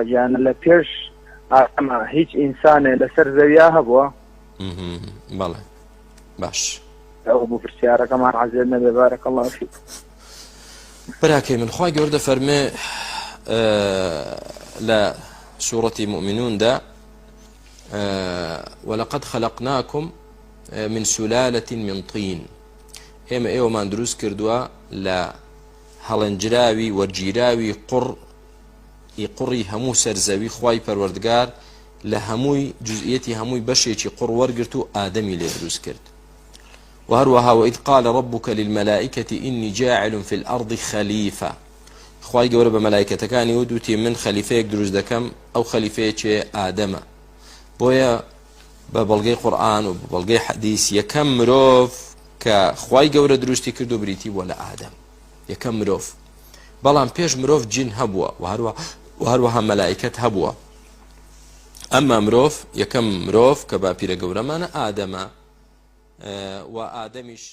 گیان لە پێش ئادەما هیچ ئینسانێ لەسەر زەویا هەبووە؟ بەڵێ باش. ئەوە بوو پرسیارەکەمان عەزێت نەبێ بارک اللە فیک. براکەی من خوای گەورە دەفەرمێ لە سوڕەتی مؤمنوندا ولقد خلقناكم من سلالة من طين ئێمە ئێوەمان دروست کردووە لە هەڵێنجراوی وەرگیراوی قوڕ ی قوڕی هەموو سەر زەوی خوای پەروەردگار لە هەمووی جزئیەتی هەمووی بەشێکی قوڕ وەرگرت و ئادەمی لێ دروست کرد و هەروەها وإذ قال ربك للملائكة إني جاعل في الأرض خليفة خوای گەورە بە مەلایکەتەکانی وت وتی من خەلیفەیەک دروست دەکەم ئەو خەلیفەیە چێ ئادەمە بۆیە بە بەڵگەی قورآن و بەڵگەی حەدیث یەکەم مرۆڤ کە خوای گەورە دروستی کرد و بریتی بووە لە ئادەم یەکەم مرۆڤ بەڵام پێش مرۆڤ جن هەبووە و هەروە و هەروەها مەلایکەت هەبووە ئەمما مرۆڤ یەکەم مرۆڤ کە باپیرە گەورەمانە ئادەمە و ئادەمیش.